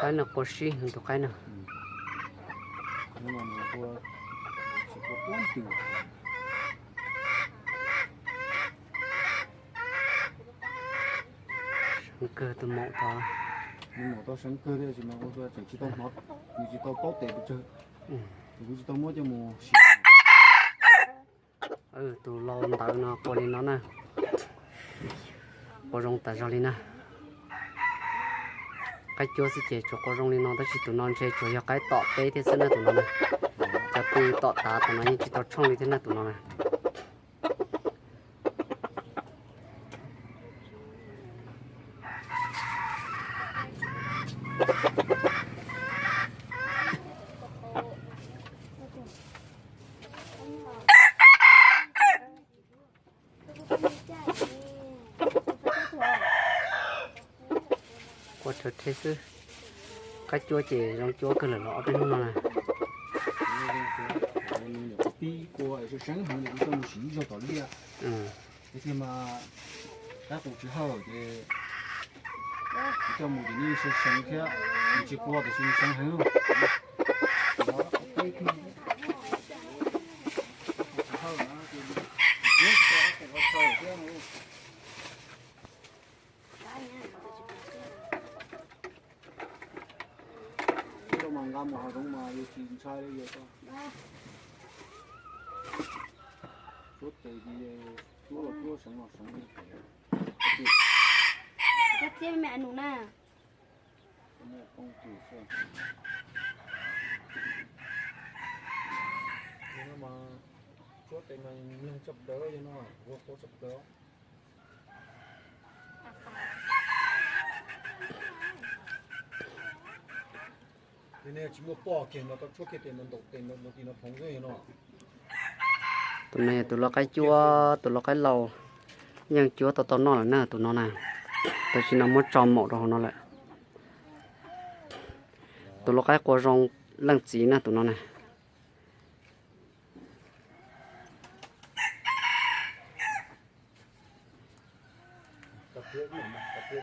Qaib no qua sib tus qaib no. Seev kawg tus maum tod. Tus maum tod seev kawg thiab, tseem tsis tau hnov, nws tsis tau paub tes pes tsawg, kuv tsis tau muab coj mus sim. Tus lau ntawv no qua li no na. Qua zoo tas zog li na. Qaib cuab xwb ces tsuas qua zoo li no, tab sis tus no ntshe tsuas yog qaib tom peb thiab xwb na tus no na. Cov tw tom tav tus no yeej tsis tau tshooj li thiab na tus no na. Qua rhawv rhe xwb. Qaib cuab ces zoo cuab kawg lawm los ob peb hnub no na. Tib qua seev heev li, kuv coj mus sim ib zaug tom liaj. Tiag tiag mas qaib qus tsis hawj ces kuv coj mus ces nws seev seev thiab, nws tsis qua tiam sis nws seev heev. Ib zaug mas nqa mus hav zoov mas yus tsis ntshai li yus tau. Cuab tes ces cuab los cuab, seev los seev li. Koj txiab me nus na. Yog no mas cuab tes mas neeg tshaj plaws, yog no ua qhua tshaj plaws. Yog nej tsis muaj poj kiag no koj tshuab kiag tes no ntaus tes no mus tim no phoov xwb no. Tus no yog tus lau qaib cuab, tus lau qaib laus, yeej cuab tau tau noj lawm na tus no na. Tam sim no muab tso maum rau hauv no lawm. Tus lau qaib qua zoo leej txiv na tus no na.